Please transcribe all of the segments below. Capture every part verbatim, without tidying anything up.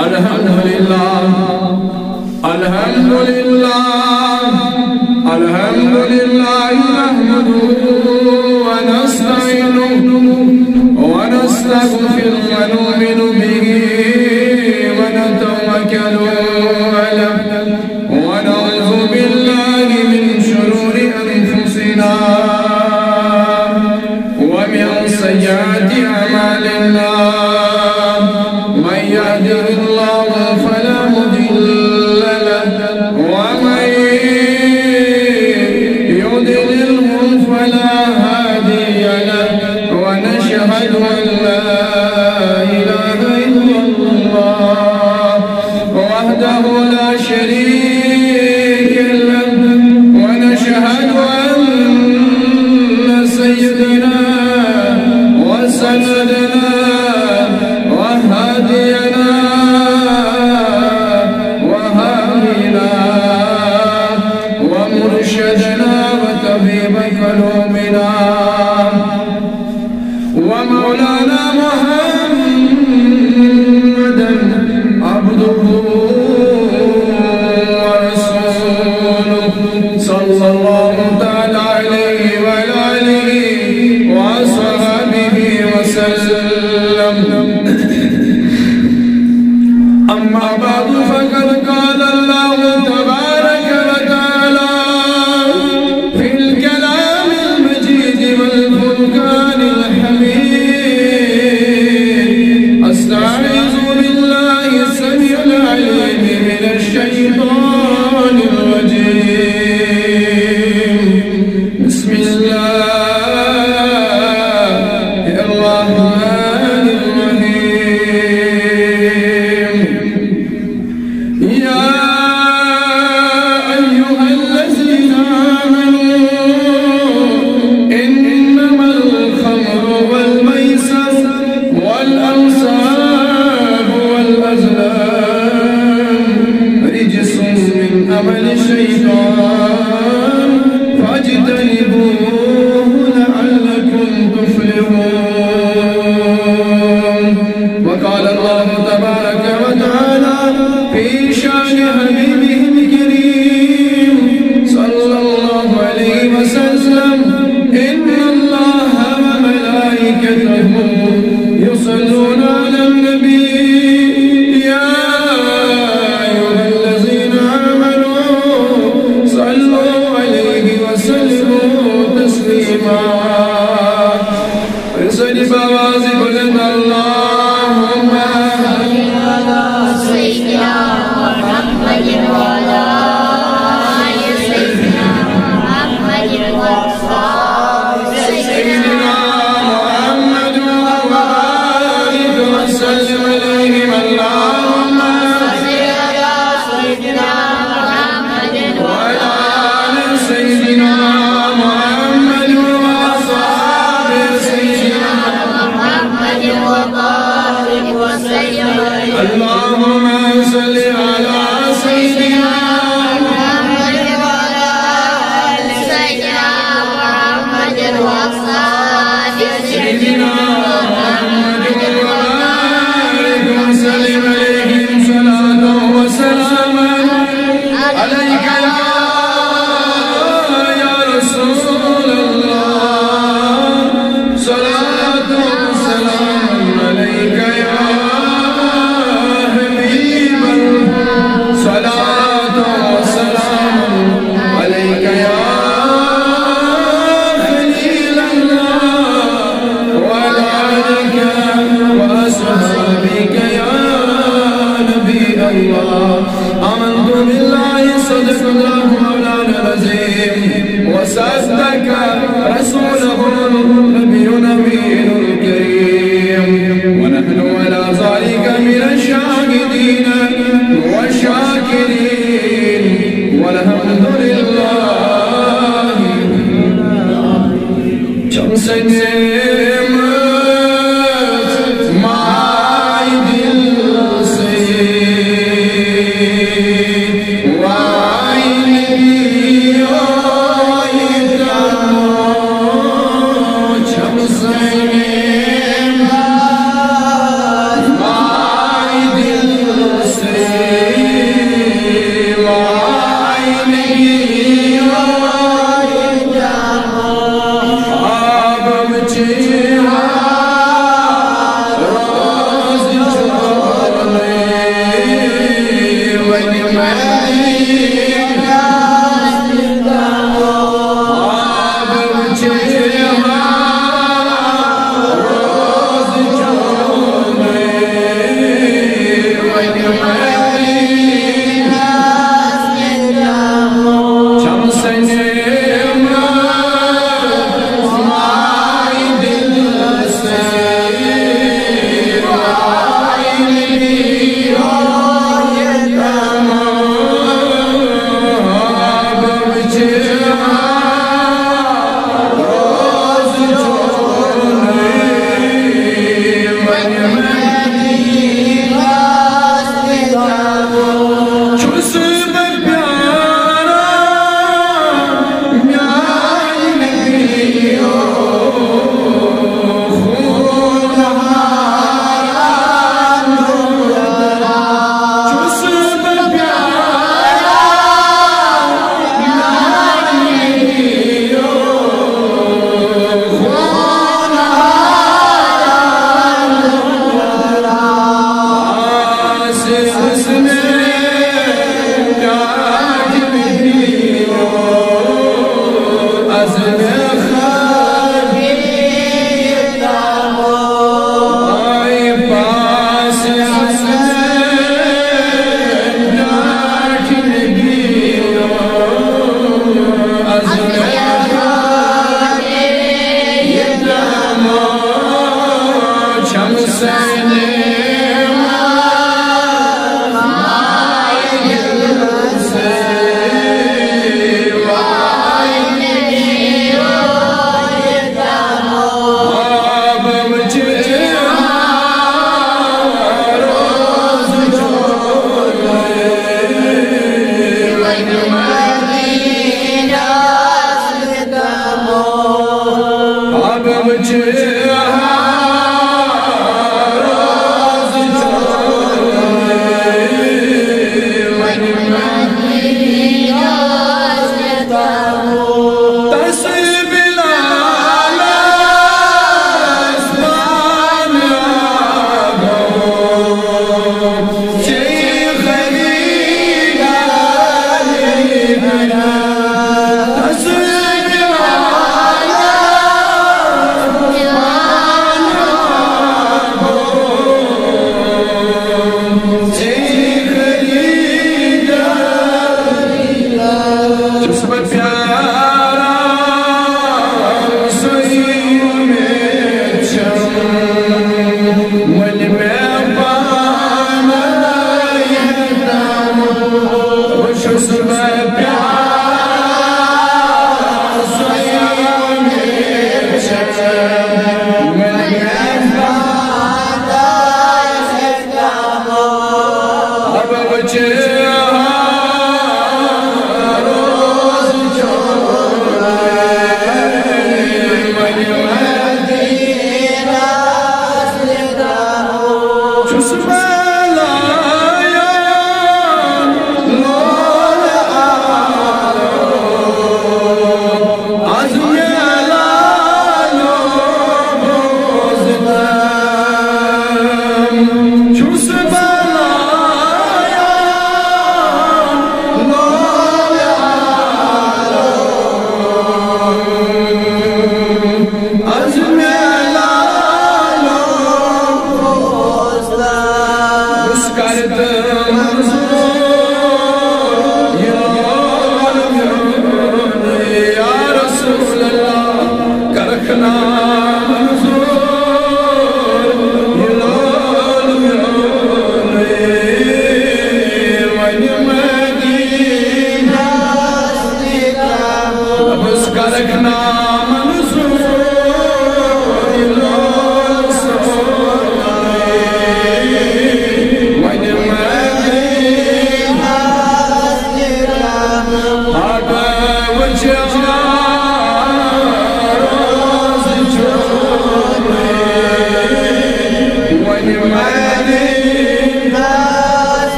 الحمد لله، الحمد لله، الحمد لله، نحمده ونستعينه ونستغفره ونؤمن به ونتوكل عليه، ونعوذ بالله من شرور أنفسنا ومن سيئات أعمالنا. من يهده الله فلا مضل له، ومن يضلله فلا هادي له. ونشهد أن لا إله إلا الله وحده لا شريك له، ونشهد أن سيدنا وسندنا وهادينا وحامينا ومرشدنا وطبيب قلوبنا ومولانا محمدا عبده ورسوله، صلى الله تعالى عليه وعلى آله وأصحابه وسلم. أما بعد، فقد قال الله تبارك وتعالى في الكلام المجيد والفرقان الحميد. أستعيذ بالله السميع العليم من الشيطان الرجيم. بسم الله الرحمن الرحيم. يا أيها الذين آمنوا إنما الخمر والميسر والأنصاب والأزلام رجس من عمل الشيطان فاجتنبوه لعلكم تفلحون. وقال الله تبارك وتعالى في شأن حبيبه الكريم صلى الله عليه وسلم: إن الله وملائكته يصلون على النبي، يا أيها الذين آمنوا صلوا عليه وسلموا تسليما. بصدق آواز بلند، اللهم صل على سيدنا محمد وعلى آل سيدنا محمد وأصحاب سيدنا محمد وبارك وسلم عليهم. اللهم صل على سيدنا محمد وعلى آل سيدنا محمد وأصحاب سيدنا محمد وبارك وسلم عليه. اللهم صل على سيدنا محمد وعلى آل سيدنا محمد وأصحاب سيدنا محمد وبارك وسلم عليهم. صلاة وسلاما عليك يا، يا رسول الله. صلاة وسلاما عليك يا حبيب الله. صلاة وسلاما عليك يا خليل الله، وعلى آلك وأصحابك يا نبي الله. آمنت بالله، صدق الله مولانا العظيم، وصدق رسوله النبي الأمين الكريم، ونحن على ذلك من الشاهدين والشاكرين، والحمد لله. چم سنیمت مائی دل سے، وائی نبی، وائی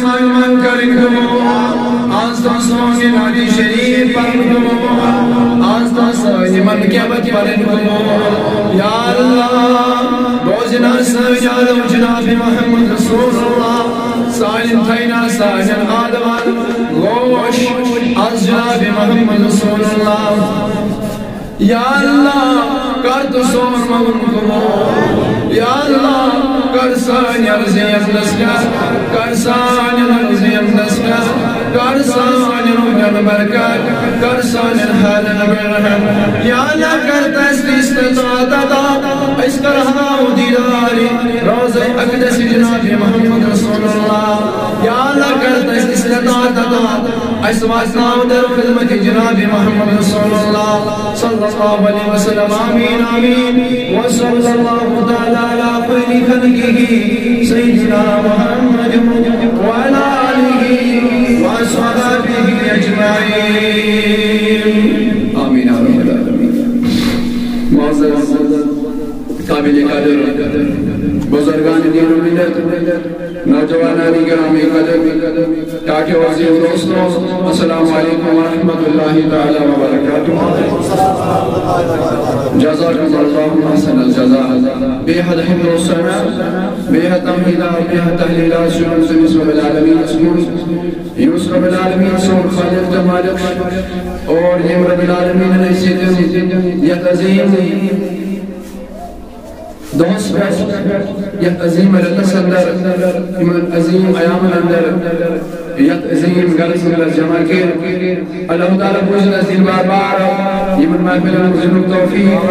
سان یِمن کرٕنۍ قبوٗل۔ آز تام سون یہِ نعتِ شریف پرُن قبوٗل۔ آز تام سٲنۍ یِمن غیبت پرٕنۍ قبوٗل۔ یا اللہ، بوزنا سٲنۍ عالم جناب محمد رسول اللہ۔ سانٮ۪ن تھاونا سانٮ۪ن آدمن گوش از جناب محمد رسول اللہ۔ یا اللہ، کر تو سون منگُن قبوٗل۔ یا اللہ، کر سانہِ عرض یمنس کر، کر سانہِ عرض یمنس کر، کر سانہِ روزن برکت، کر سانٮ۪ن حالن برحم۔ یا اللہ، کر تس استطاعت عطا، أسۍ کرہاو دیدار روضہ اقدس جناب محمد رسول اللہ۔ یا اللہ، کر تس استطاعت عطا، أسۍ واتناو در خدمت جناب محمد رسول اللہ صلی اللہ علیہ وسلم۔ آمین، آمین۔ وصلی اللہ تعالی علی خیر خلقہ سیدنا محمد وعلی آلہ وصحبہ اجمعین۔ آمین، آمین۔ معزز قابل قدر بزرگان دین و ملت، نوجوانان گرامی قدر، ٹاٹھیو عزیز دوستو، السلام علیکم ورحمۃ اللہ تعالی وبرکاتہ۔ جزاکم اللہ احسن الجزاء۔ بے حد حمد و ثنا، بے حد تحمید، بے حد تحلیل، سنن سنس رب العالمین اسمون، یوس رب العالمین سون خالق تہٕ مالک اور یم رب العالمین نے سیدن یت عظیم دۄہس پٮ۪ٹھ، یتھ عظیم رٮ۪تس اندر، یِمن عظیم ایامن اندر، یتھ عظیم گرس اندر جمع کٔرِتھ۔ اللہ تعالیٰ بوٗزِن اَسہِ دِل بار بار یِمن محفلن منٛز یِنُک توفیق۔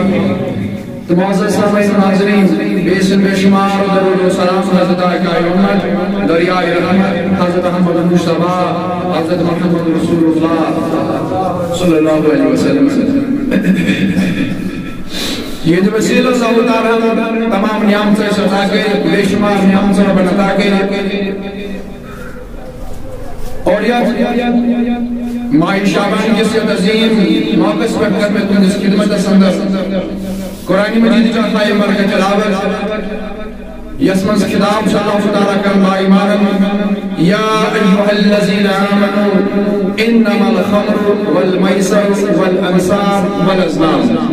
تہٕ معزز سامعین و ناظرین، بے سُنٛد بے شمار درود و سلام حضرت آقا امت، دریائے رحمت حضرت احمد مصطفیٰ، حضرت محمد رسول اللہ صلی اللہ علیہ وسلم۔ یہندِ وسیلہ اللہ تعالیٰ تمام نعمت سے عطا کٔرِتھ، بے شمار نعمت سے عطا کٔرِتھ۔ اور یتھ ماہِ شعبان کِس یتھ عظیم موقعس پٮ۪ٹھ کر مےٚ تُہنٛدِس خدمتس اندر قرآن مجیدٕچ اکھ آیہِ مبارکہ تلاوت، یس منٛز خطاب چھُ اللہ تعالیٰ کران با ایمانن، یا ایھا الذین آمنوا انما الخمر والمیسر والانصاب والازلام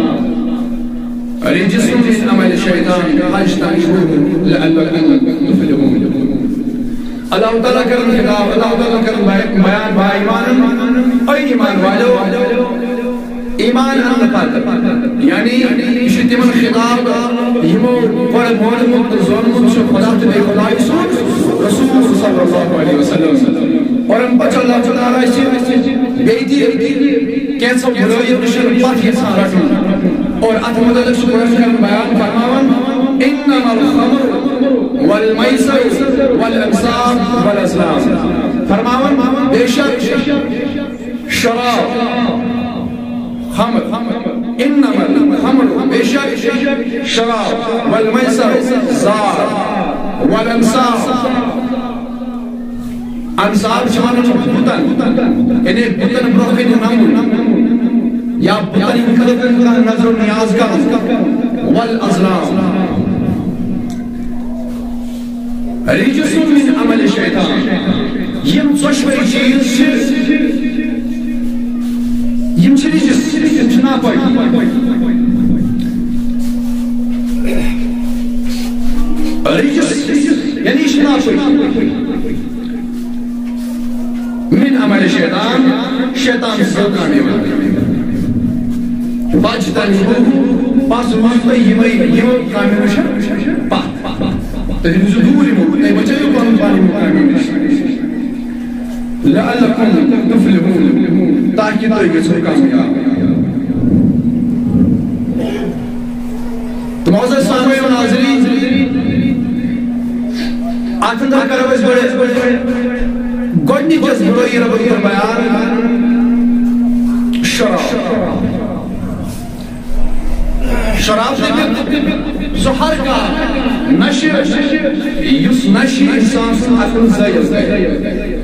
رجس من عمل الشیطان فاجتنبوہ لعلکم تفلحون۔ اللہ تعالیٰ کرن خطاب، اللہ تعالیٰ کرن بیا-، بیان با ایمانن، اے ایمان والو، ایمان اننہٕ پتہٕ، یعنی یہِ چھُ تِمن خطاب، یِمو گۄڈٕ مونمُت تہٕ زونمُت چھُ خدا تہٕ بیٚیہِ خدایہِ سُنٛد رسول صلی اللہ علیہ وسلم۔ اور امہِ پتہٕ چھُ اللہ تعالیٰ اَسہِ بیٚیہِ تہِ کینٛژھو بُرٲیو نِش پتھ یژھان رٹُن۔ اور اتھ متعلق چھُ قرآن کریم بیان فرماوان، "انما الخمر والمیسر والانصاب والازلام۔" فرماوان، بے شک شراب، خمر، انما الخمر، بے شک شراب، والمیسر، زار، والانصاب، انصاب چھِ وَنان بُتَن، یعنی بُتَن برٛونٛہہ کَنہِ نَمُن، یا بُتَن ہٕنٛدِ خٲطرٕ کانٛہہ نظر و نیاز کَرُن۔ والازلام۔ رجس من عمل شیطان۔ یِم ژۄشوَے چیٖز چھِ، یِم چھِ رجس، یِم چھِ ناپٲکی۔ رجس، یعنی یہِ چھِ ناپٲکی۔ من عمل شیطان، شیطان سٕنٛز کامہِ یِوان۔ فاجتنبوہ، پس روٗزِو تُہۍ یِمے، یِمو کامیو نِش پتھ۔ تُہۍ روٗزِو دوٗر یِمو، تُہۍ بچٲیِو پنُن پان یِمو کامیو نِش۔ لعلکم تفلحون، تاکہِ تُہۍ گٔژھِو کامیاب۔ تہٕ معزز سامعین و ناظرین، اتھ اندر کرو أسۍ گۄڈٕ گۄڈنِچ یۄس بُرٲیی ربط کوٚر بیان، شراب۔ شراب دٔپِتھ سُہ ہر کانٛہہ نشہٕ، یُس نشہٕ انسان سُنٛد عقل زٲیِل کرِ۔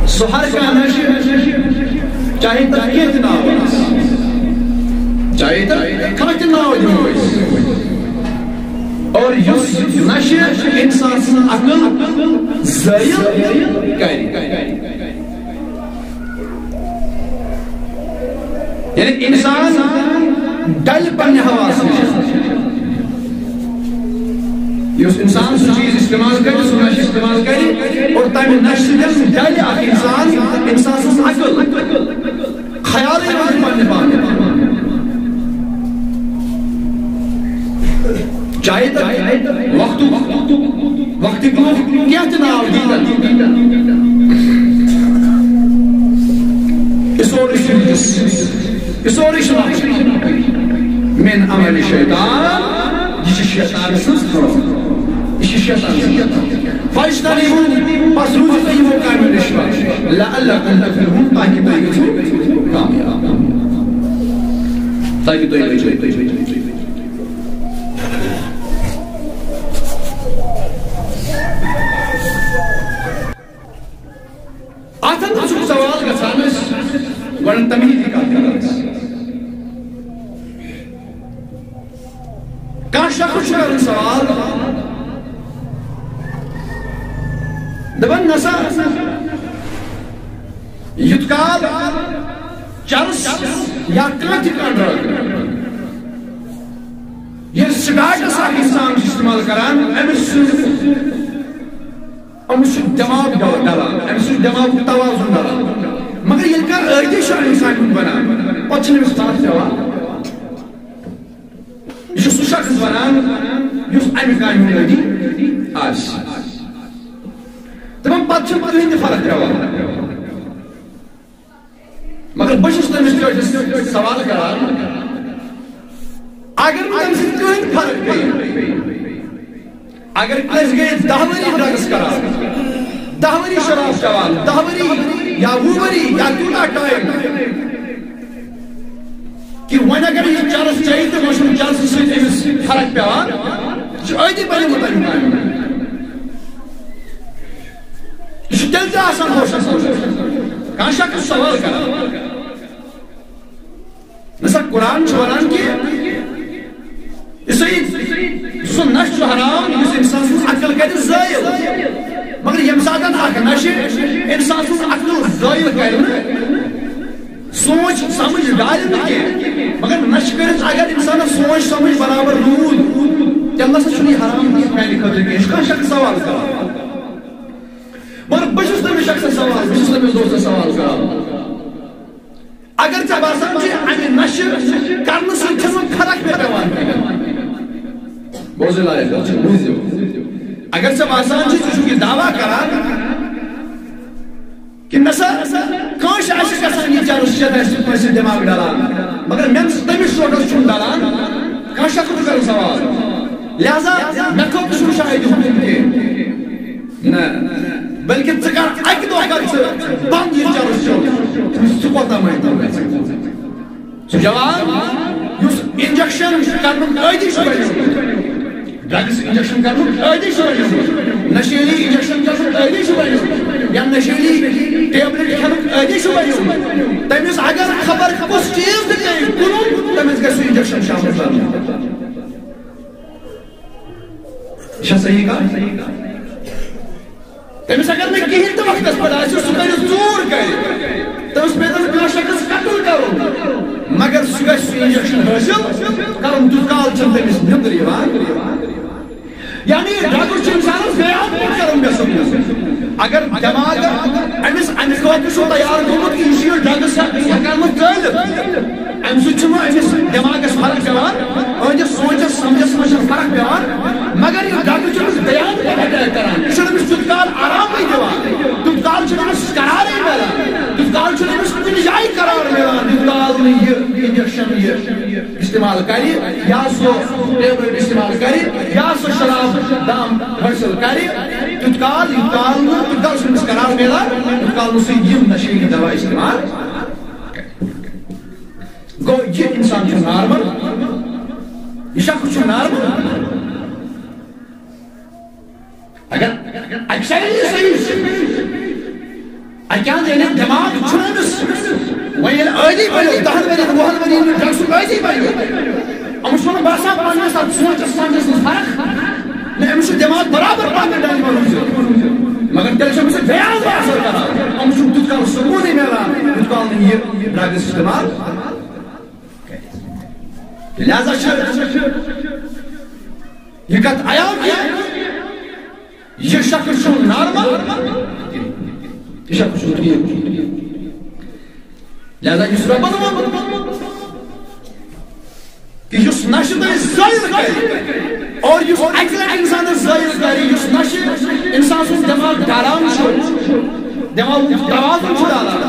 سُہ ہر کانٛہہ نشہٕ، چاہے تَتھ کینٛہہ تہِ ناو آسہِ، چاہے تَتھ کانٛہہ تہِ ناو دِمو أسۍ۔ اور یُس نشہِ انسان سٕنٛز عقل زٲیِل کرِ۔ یعنی انسان ڈلہِ پننہِ حواس نِش۔ یُس انسان سُہ چیز استعمال کرِ، سُہ نشہِ استعمال کرِ، اور تمہِ نشہِ سۭتۍ ڈلہِ اکھ انسان، انسان سٕنٛز عقل۔ خیالٕے روزِ پننہِ پانہٕ۔ چاہے تتھ وقتُک، وقتٕکۍ لوٗکھ کینٛہہ تہِ ناو دِیٖتن۔ یہِ سورُے چھُ رِجس۔ یہِ سورُے چھُ من عمل شیطان۔ یہِ چھِ شیطان سٕنٛز کٲم۔ یہِ چھِ شیطان سٕنٛز کٲم۔ فاجتنبوہ، پس روٗزِو تُہۍ یِمو کامیو نِش۔ لعلکم تفلحون، تاکہِ تُہۍ گٔژھِو کامیاب۔ تاکہِ تُہۍ گٔژھِو۔ اتھ اندر چھُ سوال گژھان، أسۍ گۄڈٕ تمہیدی کتھ کران۔ کانٛہہ شخص چھُ کران سوال، دپان، نسا، یُتھ کال چرس یا کانٛہہ تہِ کانٛہہ ڈرگ، ییٚلہِ سٹاٹس اکھ انسان چھُ استعمال کران، أمِس چھُ، أمِس چھُ دٮ۪ماغ ڈل-، ڈلان، أمِس چھُ دٮ۪ماغُک توازُن ڈلان۔ مگر ییٚلہِ کانٛہہ عٲدی چھُ اِنسان ہُنٛد بنان، پتہٕ چھُنہٕ أمِس فرق پٮ۪وان۔ یہِ چھُ سُہ شخص بنان، یُس اَمہِ کامہِ ہُنٛد عٲدی آسہِ۔ تِمن پتہٕ چھُنہٕ کٕہٕنۍ تہِ فرق پٮ۪وان۔ مگر بہٕ چھُس تٔمِس ٹٲٹھِس سوال کران، اگر نہٕ تَمہِ سۭتۍ کٕہٕنۍ فرق پیٚیہِ، اگر کٲنٛسہِ گٔے دَہ ؤری ڈرگس کران، دَہ ؤری شراب چٮ۪وان، دَہ ؤری یا وُہ ؤری یا تیوٗتاہ ٹایم، کہِ وۄنۍ اگر یہِ چرس چیٚیہِ تہٕ وۄنۍ چھُنہٕ چرسہٕ سۭتۍ أمِس فرق پٮ۪وان، یہِ چھُ عٲدی بنیومُت اَمہِ کامہِ۔ یہِ چھُ تیٚلہِ تہِ آسان ہوشس منٛز۔ کانٛہہ شخص سوال کران۔ نسا قرآن چھُ ونان کہِ یہِ سا یہِ سُہ نشہٕ چھُ حرام، یُس اِنسان سٕنٛز عقل کرِ زٲیِل۔ مگر ییٚمہِ ساتہٕ اکھ نشہٕ اِنسان سٕنٛز عقل زٲیِل کرِ نہٕ، سونٛچ سمجھ ڈالہِ نہٕ کینٛہہ، مگر نشہٕ کٔرِتھ اگر اِنسانس سونٛچ سمجھ برابر روٗد، تیٚلہِ نسا چھُنہٕ یہِ حرام میانہِ خٲطرٕ کینٛہہ۔ یہِ چھُ کانٛہہ شخص سوال کران۔ مگر بہٕ چھُس تٔمِس شخصس سوال، بہٕ چھُس تٔمِس دوستس سوال کران۔ اگر ژےٚ باسان چھُ اَمہِ نشہٕ کرنہٕ سۭتۍ چھےٚ نہٕ فرق مےٚ پٮ۪وان کینٛہہ، بوزُن لایق کتھ چھِ، بوٗزِو۔ اگر ژےٚ باسان چھُ، ژٕ چھُکھ یہِ دعویٰ کران، کہِ نسا کٲنٛسہِ آسہِ گژھان یہِ چرس چٮ۪تھ آسہِ کٲنٛسہِ دٮ۪ماغ ڈلان، مگر مےٚ نہٕ تٔمِس ژوٚٹس چھُنہٕ ڈلان، کانٛہہ شخص چھُ کران سوال۔ لہذا مےٚ خٲطرٕ چھُنہٕ شاید یہِ حُکُم کینٛہہ۔ نہ، بلکہِ ژٕ کر اکہِ دۄہ کر ژٕ بنٛد یہِ چرس چیوٚن، ژٕ کوتاہ مانہِ تَتھ؟ سُہ جوان یُس انجیکشن کرنُک عٲدی چھُ بنیومُت، ڈرگس انجیکشن کرنُک عٲدی چھُ بنیومُت، نشیلی انجیکشن کرنُک عٲدی چھُ بنیومُت، یا نشیلی ٹیبلٹ کھٮ۪نُک عٲدی چھُ بنیومُت، تٔمِس اگر خبر کُس چیز تہِ پیٚیہِ کُنُن، تٔمِس گژھِ سُہ انجیکشن شامس کرُن۔ یہِ چھا صحیح کتھ؟ تٔمِس اگر نہٕ کِہیٖنۍ تہِ وقتس پٮ۪ٹھ آسہِ، سُہ کَرِ ژوٗر کَرِ، تٔمِس پیٚیہِ نہٕ کانٛہہ شخص قتل کَرُن، مگر سُہ گژھِ سُہ انجیکشن حٲصِل کَرُن، تیُتھ کال چھُنہٕ تٔمِس نیٚنٛدٕر یِوان۔ یعنی یہِ ڈرگس چھُ انسانس بے عقل کران بے سکوٗن۔ اگر دٮ۪ماغ أمِس اَمہِ خٲطرٕ چھُ تیار گوٚمُت کہِ یہِ چھُ یہِ ڈرگس ہٮ۪کان وۄنۍ ژٲلِتھ، اَمہِ سۭتۍ چھُنہٕ أمِس دٮ۪ماغس فرق پٮ۪وان، أہٕنٛدِس سونٛچس سمجھس منٛز چھُنہٕ فرق پٮ۪وان، مگر یہِ ڈرگ چھُ أمِس بیان پٮ۪ٹھ اٹیک کران، یہِ چھُنہٕ أمِس تیُتھ کال آرامٕے دِوان، تیُتھ کال چھُنہٕ أمِس قرارٕے میلان، تیُتھ کال چھُنہٕ أمِس کُنہِ جایہِ قرار میلان، یُتھ کال نہٕ یہِ انجیکشن یہِ استعمال کرِ، یا سُہ ٹیبلٹ استعمال کرِ، یا سُہ شراب دام حٲصِل کرِ، تیُتھ کال، یُتھ کال نہٕ، تیُتھ کال چھُنہٕ أمِس قرار میلان، یُتھ کال نہٕ سُہ یِم نشیلی دوا استعمال کرِ۔ گوٚو، یہِ انسان چھُ نارمل، یہِ شخص چھُ نارمل۔ اگر اکہِ سایڈٕ یہِ صحیح چھُ، اکہِ اندٕ ییٚلہِ دٮ۪ماغ چھُ أمِس، وۄنۍ ییٚلہِ عٲدی بنیو، دَہَن ؤرین، وُہَن ؤرین ییٚلہِ ڈرگسُک عٲدی بنیو، أمِس چھُنہٕ باسان پننِس اَتھ سونٛچس سمجھس منٛز فرق، أمِس چھُ دٮ۪ماغ برابر پننہِ ڈَنہِ منٛز روٗزِتھ۔ مگر تیٚلہِ چھُ أمِس بیٚیہِ اَصٕل اثر کران۔ أمِس چھُنہٕ تیُتھ کال سکوٗنٕے میلان، یُتھ کال نہٕ یہِ drugs استعمال۔ لہذا چھِ یہِ کتھ عیان کہِ یہِ شخص چھُنہٕ normal۔ یہِ شخص چھُنہٕ ٹھیٖک۔ لہذا یُس رۄبن ووٚن کہِ یُس نشہٕ تۄہہِ زٲیِل کرِ، اور یُس اکہِ لٹہِ انسانس زٲیِل کرِ، یُس نشہٕ انسان سُنٛد دٮ۪ماغ ڈالان چھُ، دٮ۪ماغُک توازُن چھُ ڈالان،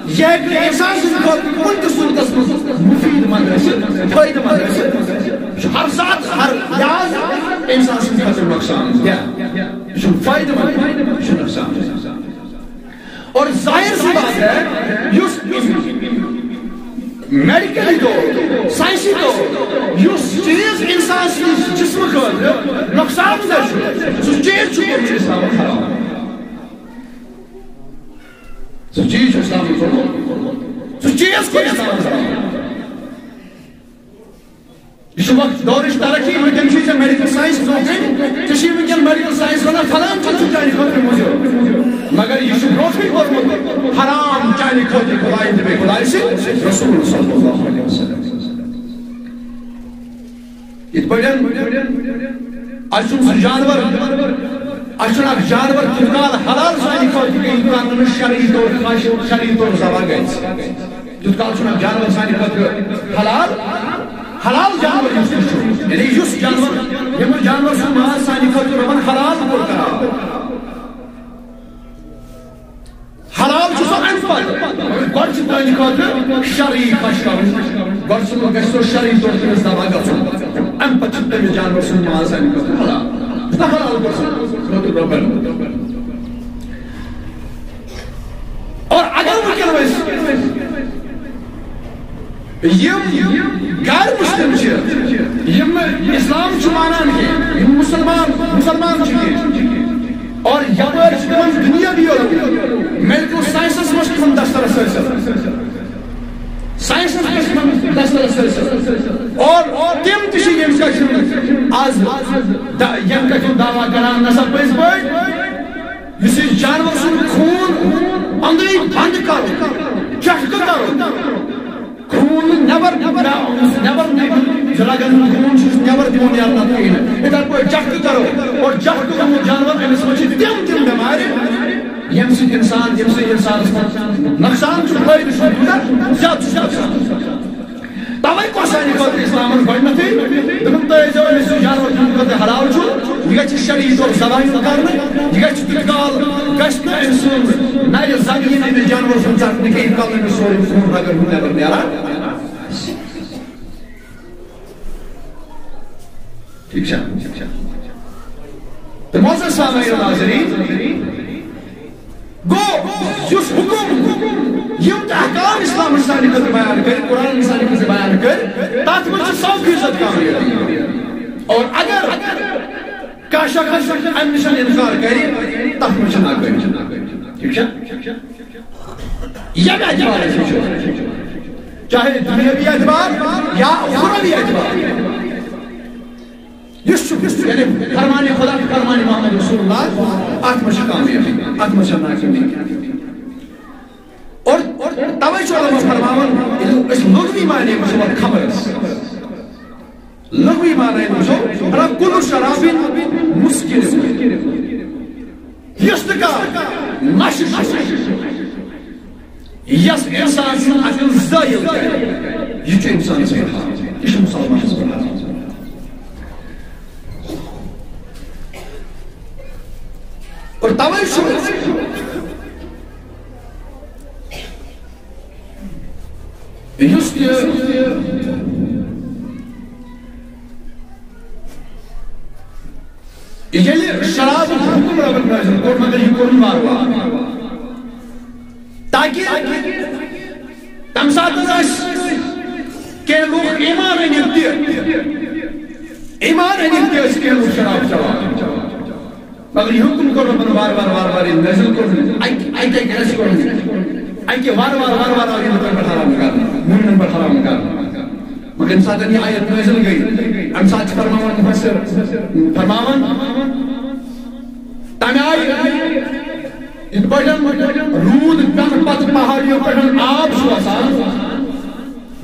یہِ ہیٚکہِ نہٕ انسان سٕنٛدِ خٲطرٕ کُنہِ تہِ صوٗرتس منٛز مُفیٖد منٛد ٲسِتھ، فٲیدٕ منٛد ٲسِتھ۔ یہِ چھُ ہر ساتہٕ، ہر لحاظہٕ انسان سٕنٛدِ خٲطرٕ نۄقصان دہ۔ یہِ چھُنہٕ فٲیدٕ منٛد، یہِ چھُ نۄقصان۔ اور ظاہر سی بات ہے، یُس میڈیکلی طور، سائنسی طور، یُس چیز انسان سٕنٛدِ جسمہٕ خٲطرٕ نۄقصان دہ چھُ، سُہ چیز چھُ کوٚرمُت اسلامن حرام۔ سُہ چیز چھُ اسلامن کوٚرمُت، سُہ چیز کوٚر اسلامن حرام۔ یہِ چھُ وقت دورٕچ ترقی، وٕنکیٚن چھُے ژےٚ میڈیکل ساینس برونٛہہ کَنہِ، ژےٚ چھُے وٕنکیٚن میڈیکل ساینس وَنان فلٲنۍ چیٖز چھُ چانہِ خٲطرٕ مُضِر۔ مگر یہِ چھُ برونٛٹھٕے کوٚرمُت حرام چانہِ خٲطرٕ خۄدایہِ تہٕ بیٚیہِ خۄدایہِ سٕنٛدِ رسول صلی اللہ علیہ وسلم۔ یِتھ پٲٹھۍ اَسہِ چھُنہٕ سُہ جانور، اَسہِ چھُنہٕ اکھ جانور تیوٗت کال حلال سانہِ خٲطرٕ کینٛہہ، یوٗت کال نہٕ شرعی طور خاص، شرعی طور ذبح گژھِ۔ تیوٗت کال چھُنہٕ اکھ جانور سانہِ خٲطرٕ حلال، حلال جانور یُس تہِ چھُ، یعنی یُس جانور، ییٚمہِ جانور سُنٛد ماز سانہِ خٲطرٕ رۄبن حلال کوٚر قرار۔ حلال چھُ سُہ اَمہِ پتہٕ، مگر گۄڈٕ چھُ تُہنٛدِ خٲطرٕ شرعی خۄش کرُن۔ گۄڈٕ چھُ، گژھِ سُہ شرعی طور تٔمِس ذبح گژھُن۔ اَمہِ پتہٕ چھُ تٔمِس جانور سُنٛد ماز سانہِ خٲطرٕ حلال۔ یُس نہٕ حلال کوٚر سُہ خٲطرٕ رۄبن۔ اور اگر وٕنکیٚن أسۍ یِم غیر مسلم چھِ، یِم نہٕ اسلام چھِ مانان کینٛہہ، یِم مسلمان، مسلمان چھِ کینٛہہ، اور یپٲرۍ چھِ تِمن دُنیاوی میڈیکل ساینسس منٛز چھِ تِمن دسترس حٲصِل، ساینسس منٛز چھِ تِمن دسترس حٲصِل، اور تِم تہِ چھِ ییٚمہِ سۭتۍ چھِ آز دا-، ییٚمہِ کتھِ ہُنٛد دعویٰ کران، نسا پٔزۍ پٲٹھۍ یُس یہِ جانور سُنٛد خوٗن أنٛدری بنٛد کرُن، چٹکہٕ کرُن، خوٗن نٮ۪بر، نٮ۪بر نیرُن، رگن ہُنٛد خوٗن چھُ نٮ۪بر دِوان نیرنہٕ کِہیٖنۍ۔ یِتھے پٲٹھۍ چٹکہٕ کرو اور چٹکہٕ گوٚمُت جانور، أمِس منٛز چھِ تِم تِم بٮ۪مارِ، ییٚمہِ سۭتۍ اِنسان، ییٚمہِ سۭتۍ اِنسانَس منٛز نۄقصان چھُ، فٲیدٕ چھُنہٕ تیوٗتاہ، زیادٕ چھُ نۄقصان۔ توے کوٚر سانہِ خٲطرٕ اسلامن گۄڈٕنیتھٕے دوٚپُن، تُہۍ ٲسۍزیو أمِس یُس جانور تُہنٛدِ خٲطرٕ حلال چھُ، یہِ گژھِ شرعی طور ذبح یُن کرنہٕ، یہِ گژھِ تیوٗت کال گژھِ نہٕ أمۍ سُنٛد نرِ زنٛگہِ یِنہٕ أمِس جانور سُنٛد ژٹنہٕ کینٛہہ، یوٗت کال نہٕ أمِس سورُے خوٗن رگن ہُنٛد نٮ۪بر نیران۔ ٹھیٖک چھا؟ تہٕ معزز سامعین ناظرین، گوٚو یُس حکم، یِم تہِ احکام اسلامٕچ سانہِ خٲطرٕ بیان کٔرۍ، قرآن سانہِ خٲطرٕ بیان کٔرۍ، تَتھ منٛز چھِ سَو فیٖصد کامیٲبی۔ اور اگر کانٛہہ شخص اَمہِ نِش اِنکار کَرِ، تَتھ منٛز چھِ ناکٲمی۔ ٹھیٖک چھا؟ ییٚمہِ اعتبار أسۍ وٕچھو، چاہے دُنیٲوی اعتبار یا اُخروی اعتبار، یُس چھُ، یعنی فرمان خدا، فرمان محمد رسول اللہ، اتھ منٛز چھِ کامیٲبی، اتھ منٛز چھِ ناکٲمی۔ اور، اور توے چھُ علماء فرماوان، ییٚلہِ أسۍ لغوی معنی وٕچھو اتھ خبرس، لغوی معنی وٕچھو، فرماوان، کُلُ شرابن مسکر۔ یُس تہِ کانٛہہ نشہٕ چھُ، یۄس اِنسان سُنٛد عقل زٲیِل کرِ، یہِ چھُ اِنسانَس پٮ۪ٹھ حرام، یہِ چھُ مُسلمانَس پٮ۪ٹھ حرام۔ اور توے چھُ یُس تہِ ییٚلہِ شرابُک حُکُم رۄبن نٲزِل کوٚر، مگر یہِ کوٚرُن وارٕ وارٕ، تاکہِ تَمہِ ساتہٕ ٲسۍ کینٛہہ لُکھ ایمان أنِتھ تہِ، ایمان أنِتھ تہِ ٲسۍ کینٛہہ لُکھ شراب چٮ۪وان۔ مگر یہِ حُکُم کوٚر رۄبن وارٕ وارٕ، وارٕ وارٕ ییٚلہِ نٲزِل کوٚر، اَکہِ، اَکہِ، اَکہِ، اَسہِ کوٚر نہٕ، اَکہِ وارٕ وارٕ، وارٕ وارٕ آو یہِ لُکن پٮ۪ٹھ حرام کرنہٕ، مومنن پٮ۪ٹھ حرام کرنہٕ۔ ییٚمہِ ساتہٕ یہِ آیت نٲزِل گٔے، اَمہِ ساتہٕ چھِ فرماوان مُفسِر، فرماوان، تَمہِ آیہِ یِتھ پٲٹھۍ روٗد پٮ۪نہٕ پتہٕ پہاڑیو پٮ۪ٹھ آب چھُ وَسان،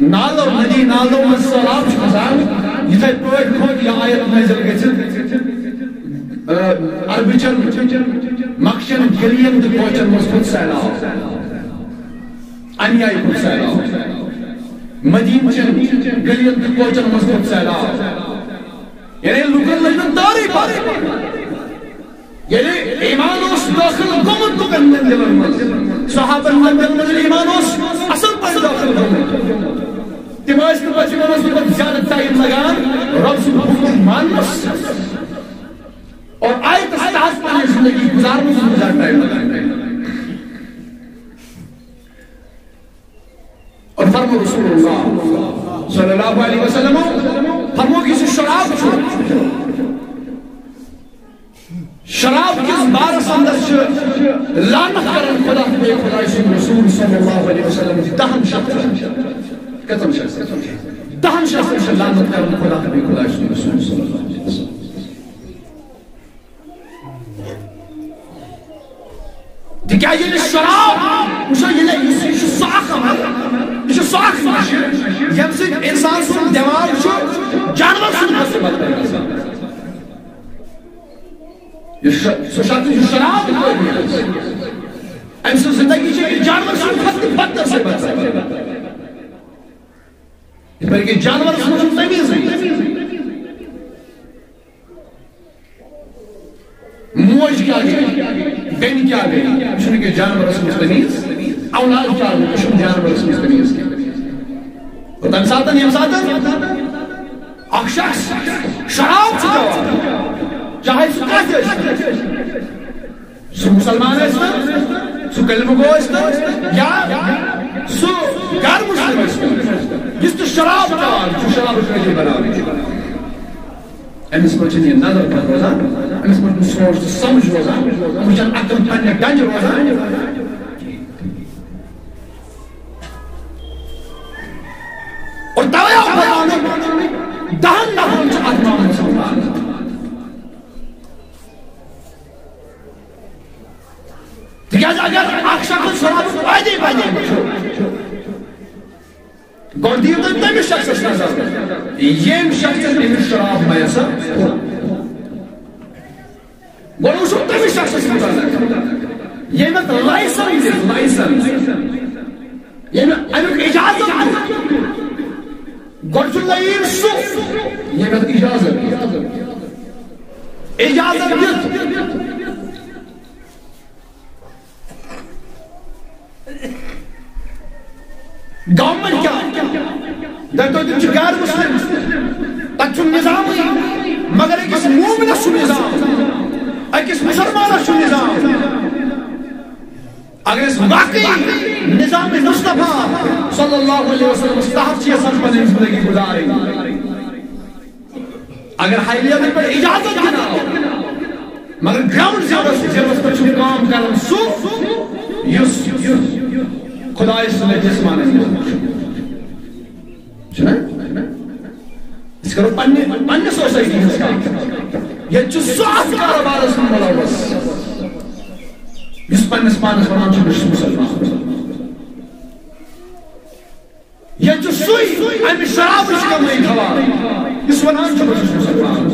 نالو، ندی نالو منٛز سہلاب چھُ کھسان، یِتھے پٲٹھۍ کھوٚت یہِ آیت نٲزِل گٔژھِتھ، آ، عربہٕ چٮ۪ن مۄکھچٮ۪ن گٔلین تہٕ کوچن منٛز کھوٚت سہلاب۔ اَمہِ آیہِ کھوٚت سہلاب۔ مدیٖنہٕ چٮ۪ن گٔلین تہٕ کوچن منٛز کھوٚت سہلاب۔ یعنی لُکن لٔج نہٕ تارٕے پَتہٕ۔ ییٚلہِ ایمان اوس دٲخل گوٚمُت لُکن ہٕنٛدٮ۪ن دِلن منٛز، صحابن ہٕنٛدٮ۪ن دِلن منٛز ییٚلہِ ایمان اوس اَصٕل پٲٹھۍ دٲخل گوٚمُت، تِم ٲسۍ نہٕ پَتہٕ، تِمن اوس نہٕ پَتہٕ زیادٕ ٹایم لگان رۄب سُنٛد حُکُم ماننَس اور آیتَس تحت پنٕنۍ زندگی گُزارنَس منٛز زیادٕ ٹایم لگان۔ اور فرمو رسول اللہ صلی اللہ علیہ وسلم، فرمو کہ یُس یہِ شراب چھُ، شراب کِس بارس اندر چھِ لعنت کران خدا تہٕ بیٚیہِ خداے سُنٛد رسول صلی اللہ علیہ وسلم دہن شخصن۔ کٔژن شخصن؟ دہن شخصن چھِ لعنت کران خدا تہٕ بیٚیہِ خداے سُنٛد رسول صلی اللہ علیہ وسلم۔ تِکیٛازِ ییٚلہِ شراب وٕچھو، ییٚلہِ یُس، یہِ چھُ سُہ اکھ عمل، یہِ چھُ سُہ اکھ نشہٕ، ییٚمہِ سۭتۍ انسان سُنٛد دٮ۪ماغ چھُ جانور سُنٛد کھۄتہٕ بدتر گژھان۔ یُس ش-، سُہ شخص یُس شراب پٲٹھۍ، أمۍ سٕنٛز زندگی چھِ أکِس جانور سٕنٛدِ کھۄتہٕ تہِ بدتر سے بدتر۔ یِتھ پٲٹھۍ کہِ جانورس منٛز چھُنہٕ تمیٖزٕے۔ موج کیٛاہ گٔے؟ بیٚنہِ کیٛاہ گٔے؟ یہِ چھُنہٕ أکِس جانورس منٛز تمیٖز۔ اولاد کیٛاہ گوٚو؟ یہِ چھُنہٕ جانورس منٛز تمیٖز کینٛہہ۔ اور تَمہِ ساتہٕ، ییٚمہِ ساتہٕ اکھ شخص شراب چھُ چٮ۪وان، چاہے سُہ کانٛہہ تہِ ٲسِن، سُہ مُسلمان ٲسِن، سُہ کلمہٕ گوٚو ٲسِن، یا سُہ غیر مسلم ٲسِن، یُس تہِ شراب چٮ۪وان چھُ، شرابٕچ نٔشی بناوان چھُ، أمِس منٛز چھِنہٕ یہِ نظر پتھ روزان، أمِس منٛز چھُنہٕ سونٛچ تہٕ سمجھ روزان، أمِس چھَنہٕ عقل پننہِ ڈنجہِ روزان۔ اور توے آو فرماونہٕ، دہن نفرن چھُ اتھ معاملس منٛز۔ تِکیٛازِ اگر اکھ شخص شرابُک عٲدی بنیومُت چھُ، گۄڈٕ دِیِو تُہۍ تٔمِس شخصس نظر، ییٚمۍ شخصن أمِس شراب میسر کوٚر۔ گۄڈٕ وٕچھو تٔمِس شخصس مُتعلق، ییٚمۍ اَتھ لایسنس دِژ، لایسنس، ییٚمۍ اَمیُک اجازت دیُت۔ گۄڈٕ چھُ لایِن سُہ، ییٚمۍ اَتھ اجازت دیُت۔ اجازت دیُت۔ گورنمنٹ کیٛاہ؟ دَپہِ تۄہہِ تِم چھِ غیر مسلم، تَتہِ چھُنہٕ نظامٕے، مگر أکِس مومنس چھُ نظام، أکِس مُسلمانس چھُ نظام۔ اگر أسۍ واقعی نظام مصطفیٰ صلی اللہ علیہ وسلمس تحت چھِ یژھان پنٕنۍ زندگی گُزارٕنۍ، اگر ہائی لیول پٮ۪ٹھ اجازت دِنہٕ آو، مگر گراؤنڈ زیروس، زیروس پٮ۪ٹھ چھُ کٲم کران سُہ، یُس خدایہِ سٕنٛدِ جسمانس منٛز چھُ۔ چھُنہ؟ أسۍ کرو پننہِ، پننہِ سوسایٹی ہٕنٛز کتھ۔ ییٚتہِ چھُ سُہ اتھ کارٕبارس منٛز مُلوث، یُس پننِس پانس ونان چھُ، بہٕ چھُس مُسلمان۔ ییٚتہِ چھُ سُے امہِ شرابٕچ کمٲے کھٮ۪وان، یُس ونان چھُ، بہٕ چھُس مُسلمان۔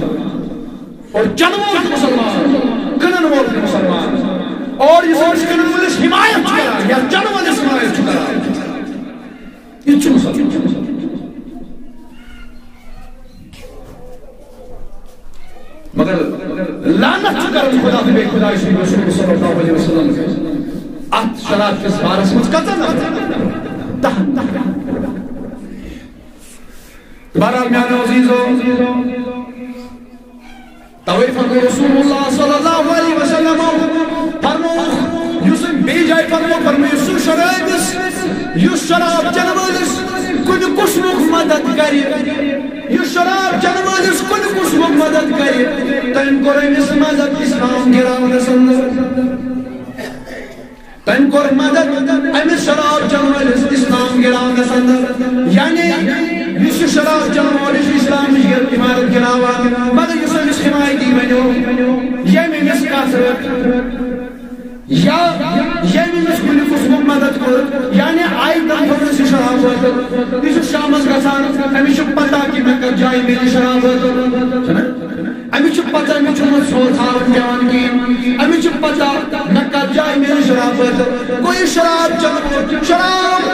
اور چٮ۪نہٕ وول چھُ مُسلمان، کٕنن وول چھُ مُسلمان۔ اور یُس أمِس کٕنن وٲلِس حمایت چھُ کران یا چٮ۪نہٕ وٲلِس حمایت چھُ کران، یہِ تہِ چھُ مُسلمان۔ مگر لعنت چھُ کران خدا تہٕ بیٚیہِ خدایہِ سُنٛد رسول صلی اللہ علیہ وسلم اتھ شراب کِس بارس منٛز کٔژن نفرن؟ دہن نفرن۔ بہرحال میانیو عزیزو، توے فرمو رسول اللہ صلی اللہ علیہ وسلم، فرمو، یُس بیٚیہِ جایہِ فرمو، فرمو، یُس سُہ شرٲبِس، یُس شراب چٮ۪نہٕ وٲلِس کُنہِ قٕسمُک مدد کرِ، یُس شراب چٮ۪نہٕ وٲلِس کُنہِ قٕسمُک مدد کرِ، تٔمۍ کوٚر أمِس مدد اسلام گراونس اندر۔ تٔمۍ کوٚر مدد أمِس شراب چٮ۪نہٕ وٲلِس اسلام گراونس اندر۔ یعنی یُس یہِ شراب چلو، یہِ چھُ اسلامٕچ عمارت گِراوان، مگر یُس أمِس حمایتی بنیو، ییٚمۍ أمِس کتھ رٔٹ، یا ییٚمۍ أمِس کُنہِ قٕسمُک مدد کوٚر، یعنی آیہِ تنفرس یہِ شراب بٲتل، یہِ چھُ شامس گژھان، أمِس چھُ پتہ کہِ مےٚ کتھ جایہِ میلہِ شراب بٲتل، چھُنہ؟ أمِس چھُ پتہ، أمِس چھُ مت سوز ہاوُن پٮ۪وان کِہیٖنۍ، أمِس چھُ پتہ مےٚ کتھ جایہِ میلہِ شراب بٲتل، گوٚو یہِ شراب چٮ۪وان، شراب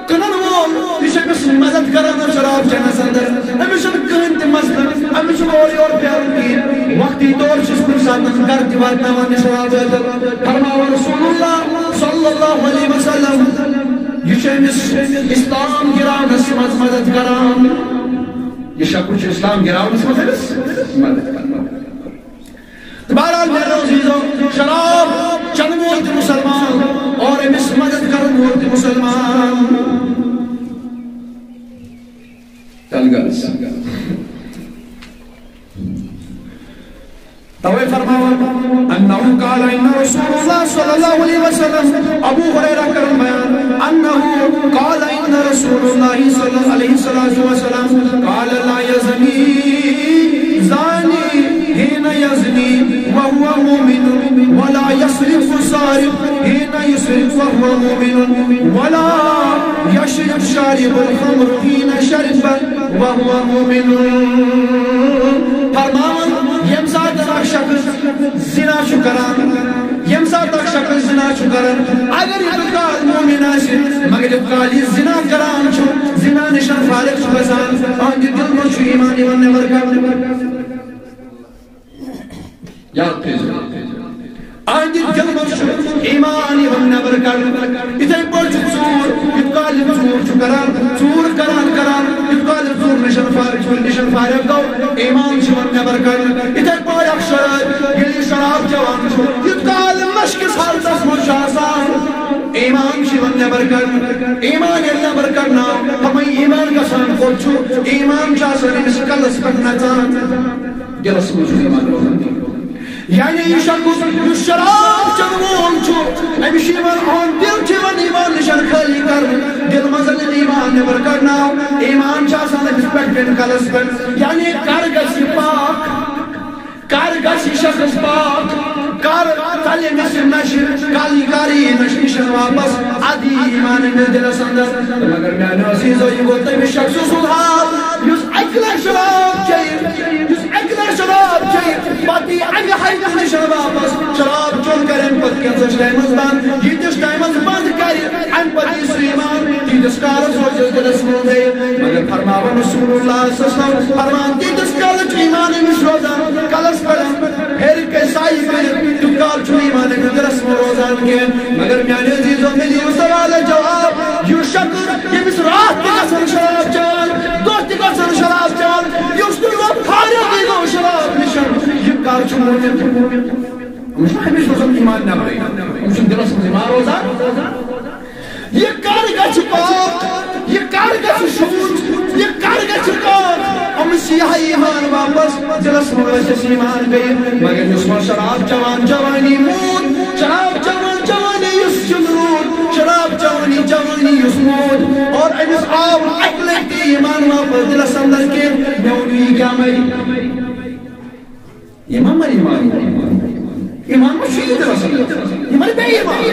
کٕنن وول، یہِ چھُ أمِس مدد کران شراب چٮ۪نس اندر۔ أمِس چھُنہٕ کٕہٕنۍ تہِ مسلہٕ، أمِس چھُنہٕ اورٕ یورٕ پھیرُن کِہیٖنۍ۔ وقتی طور چھُس کُنہِ ساتہٕ گرٕ تہِ واتناوان یہِ شراب بٲتل۔ فرماوان رسول اللہ صلی اللہ علیہ وسلم، یہِ چھُ أمِس اسلام گراونس منٛز مدد کران۔ یہِ شخص چھُ اسلام گراونس منٛز أمِس مدد کران۔ بہرحال میانیو عزیزو، شراب چنہٕ وول تہِ مسلمان اور أمِس مدد کرن وول تہِ مسلمان۔ تلگس۔ توے فرماوان، انه قال ان رسول الله صلى الله عليه وسلم، ابو ہریرہ کرن بیان، انه قال ان رسول الله صلى الله عليه وسلم قال لا يزني زاني حين يزني وهو مؤمن، ولا يسرق سارق حين يسرق وهو مؤمن، ولا يشرب شارب الخمر حين شرب وهو مؤمن۔ فرماوان، ییٚمہِ ساتہٕ اکھ شخص زنا چھُ کران، ییٚمہِ ساتہٕ اکھ شخص زنا چھُ کران، اگر یہِ کال مومن آسہِ، مگر یہِ کال یہِ زنا کران چھُ، زنا نِش فارغ چھُ گژھان، أہنٛدِ دِلہٕ منٛز چھُ ایمان یِوان نٮ۪بر کڑنہٕ۔ یاد تھٲیزیو۔ أہنٛدِ دِلہٕ منٛز چھُ ایمان یِوان نٮ۪بر کڑنہٕ۔ یِتھے پٲٹھۍ چھُ ژوٗر، یُتھ کال یہِ ژوٗر چھُ کران، ژوٗر کران کران، یُتھ کال یہِ ژوٗر نِش فا-، ژوٗرِ نِش فارغ گوٚو، ایمان چھُ یِوان نٮ۪بر کڑنہٕ۔ یِتھے پٲٹھۍ اکھ شراب، ییٚلہِ یہِ شراب چٮ۪وان چھُ، یُتھ کال یہِ نشہِ کِس حالتس منٛز چھُ آسان، ایمان چھُ یِوان نٮ۪بر کڑنہٕ۔ ایمان ییٚلہِ نٮ۪بر کڑنہٕ آو، تَمے ایمان گژھان کوٚت چھُ؟ ایمان چھُ آسان أمِس کلس پٮ۪ٹھ نژان۔ دِلس منٛز چھُ ایمان روزان۔ یعنی یہِ شخص یُس شراب چٮ۪ن وول چھُ، أمِس چھُ یِوان، أہُنٛد دِل چھُ یِوان ایمان نِش خٲلی کرنہٕ۔ دِل منٛز ییٚلہِ ایمان نٮ۪بر کڑنہٕ آو، ایمان چھُ آسان أمِس پٮ۪ٹھ کَنہِ کلس پٮ۪ٹھ۔ یعنی کر گژھِ یہِ پاک؟ کر گژھِ یہِ شخص پاک؟ کر ژلہِ أمِس یہِ نشہٕ؟ کر یی، کر یی یہِ نشہٕ نِش واپس؟ اَدٕ یی ایمان أمِس دِلس اندر۔ مگر میانیو عزیزو، یہِ گوٚو تٔمِس شخصہٕ سُنٛد حال، یُس اَکہِ لٹہِ شراب چیٚیہِ، یُس اَکہِ لٹہِ شراب چیٚیہِ، پتہٕ یی اَکہِ حیضہٕ نِش واپس۔ شراب چیوٚن کرِ اَمہِ پتہٕ کینٛژس ٹایمس بنٛد، ییٖتِس ٹایمس بنٛد کرِ، اَمہِ پتہٕ یی سُہ ایمان، تیٖتِس کالس روزِ دِلس منٛزٕے۔ مگر فرماوان رسول اللہ صلی اللہ علیہ وسلم، فرمان تیٖتِس کالس چھُ ایمان أمِس روزان، کلس پٮ۪ٹھ ہیٚرِ کَنہِ سایہِ کٔرِتھ، تیوٗت کال چھُنہٕ ایمان أمِس دِلس منٛز روزان کینٛہہ۔ مگر میانہِ عزیزو، مےٚ دِیِو سوالس جواب، یُس شخص ییٚمِس راتھ تہِ گژھان شراب چٮ۪وان، دۄہ تہِ گژھان شراب چٮ۪وان، یُس نہٕ دۄہ فارغ تہِ گوٚو شراب نِش، یہِ کر چھُ مؤمن؟ أمِس چھُنہٕ ہمیشہِ روزان ایمان نٮ۪برٕے، أمِس چھُنہٕ دِلس منٛز ایمان روزان۔ یہِ کر گژھِ پاک؟ یہِ کر گژھِ شوٗژ؟ یہِ کر گژھِ پاک؟ أمِس یی ہا ایمان واپس، دِلس منٛز ٲسِس ایمان بیٚیہِ۔ مگر یُس وۄنۍ شراب چٮ۪وان جوانی موٗد، شراب چٮ۪وان جوانی یُس سیُن روٗد، شراب چٮ۪وانی جوانی یُس موٗد، اور أمِس آو نہٕ اَکہِ لٹہِ تہِ ایمان واپس دِلس اندر کینٛہہ، مےٚ ووٚن، یہِ کیٛاہ مرِ؟ یہِ ما مرِ ایمان؟ ایمان ما چھُ یہِ دِلس اندر؟ یہِ مرِ بے ایمان۔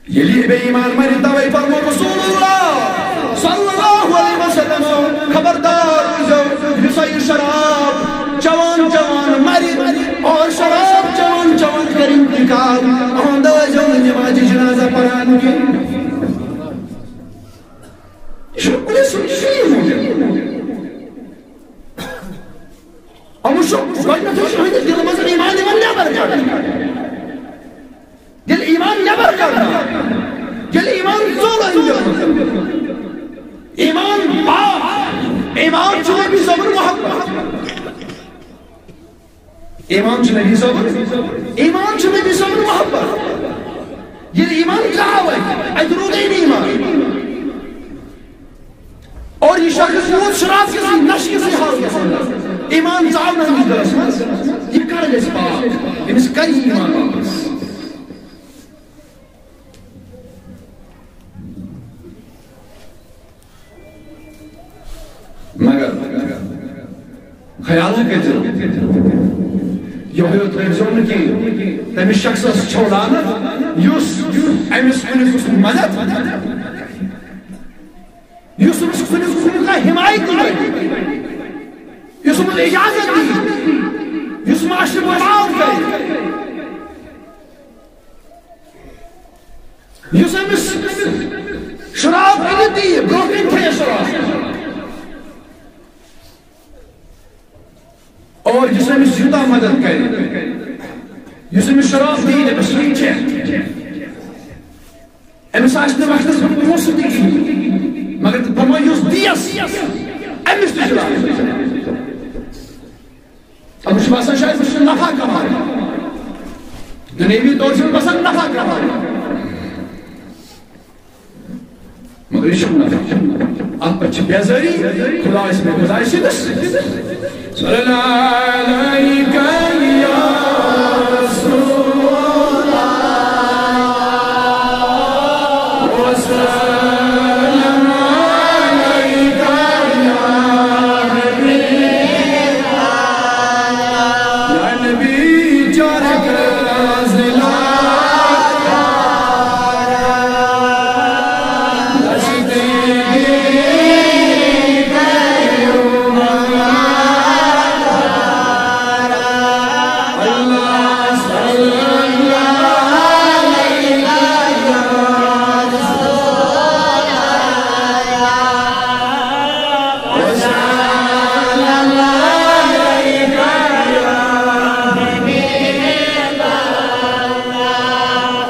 ییٚلہِ یہِ بے ایمان مرِ، توے فرموو رسول اللہ صلی اللہ علیہ وسلم، خبردار روٗزِو، یُس ہا یہِ شراب چٮ۪وان چٮ۪وان مرِ اور شراب چٮ۪وان چٮ۪وان کرِ انتقال، اہنٛد ٲسۍزیو نہٕ نمازِ جنازہ پران کینٛہہ۔ یہِ چھُ کُنہِ سُنٛد شیٖن۔ یِمو چھُ گۄڈٕنیتھٕے چھُ أہٕنٛدِس دِلہٕ منٛز ایمان یِوان نٮ۪بر کڑنہٕ۔ ییٚلہِ ایمان نٮ۪بر کڑنہٕ آو، ییٚلہِ ایمان ژوٚل أہٕنٛدِ دِلہٕ منٛز، ایمان پاک، ایمان چھُ نبی صٲبُن محبت۔ ایمان چھُ نبی صٲبُن، ایمان چھُ نبی صٲبُن محبت۔ ییٚلہِ ایمان ژاو اَتہِ، اَتہِ روٗدٕے نہٕ ایمان۔ اور یہِ شخص روٗد شراب کِسٕے، نشہٕ کِسٕے حالتس اندر۔ ایمان ژاو نہٕ أمِس دِلس منٛز۔ یہِ کر گژھِ پاک؟ أمِس کر یی ایمان واپس؟ یِہوٚے یوت ترٛٲوزیو نہٕ کِہیٖنۍ۔ تٔمِس شخصس چھو لعنت، یُس أمِس کُنہِ قٕسمُک مدد، یُس أمِس کُنہِ قٕسمُک کانٛہہ حمایت تہِ کرِ، یُس أمِس اجازت دِیہِ، یُس معاشرٕ برباد کرِ، یُس أمِس شراب أنِتھ دِیہِ، برٛونٛہہ کَنہِ تھٲیِس شراب۔ اور یُس أمِس یوٗتاہ مدد کرِ، یُس أمِس شراب دِیہِ، دَپٮ۪س، "یہِ چےٚ۔" أمِس آسہِ نہٕ وقتَس پٮ۪ٹھ پونٛسہٕ تہِ کِہیٖنۍ، مگر فرموو، یُس دِیَس، أمِس تہِ چھُ لعنت۔ أمِس چھُ باسان، شاید بہٕ چھُس نفع کماوان۔ دُنیٲوی طور چھُ باسان نفع کماوان۔ مگر یہِ چھُنہٕ نفع۔ اَتھ پٮ۪ٹھ چھِ بیزٲری۔ خدایَس پٮ۪ٹھ، خدایَس سٕنٛدِس۔ صلی اللہ علیک یا رسول اللہ۔ وسلم علیک یا حبیب اللہ۔ یا نبی چارک رازلا۔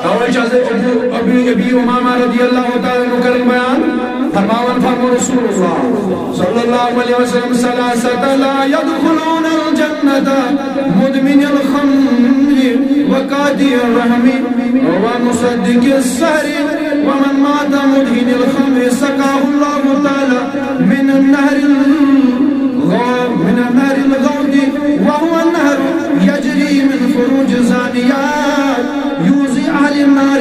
توے چھِ حضرت ابو، ابی، ابی امامہ رضی اللہ تعالیٰ عنہ کران بیان، فرماوان، فرمو رسول اللہ صلی اللہ علیہ وسلم، "ثلاثة لا يدخلون الجنة، مدمن الخمر وقاطع الرحم ومصدق السحر، ومن مات مدمن الخمر سقاه الله تعالى من نهر الغو-، من نهر الغوث، وهو نهر يجري من فروج الزانيات، يوزي أهل النار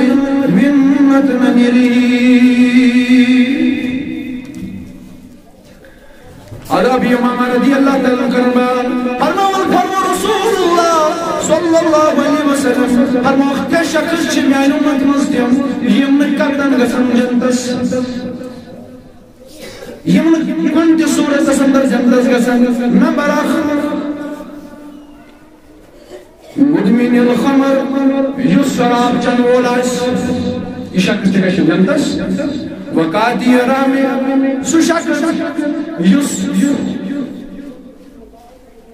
من متنمره." حضرت ابی امامہ رضی اللہ تعالیٰ عنہ کران بیان، فرماوان، فرمو رسول اللہ صلی اللہ علیہ وسلم، فرموو، ترٛےٚ شخص چھِ میانہِ اُمت منٛز تِم، یِم نہٕ قطعاً گژھن جنتس۔ یِم نہٕ کُنہِ تہِ صوٗرتس اندر جنتس گژھن۔ نمبر اکھ، مدمن الخمر، یُس شراب چٮ۪ن وول آسہِ، یہِ شخص تہِ گژھِ جنتس۔ وقاطع رحم، سُہ شخص یُس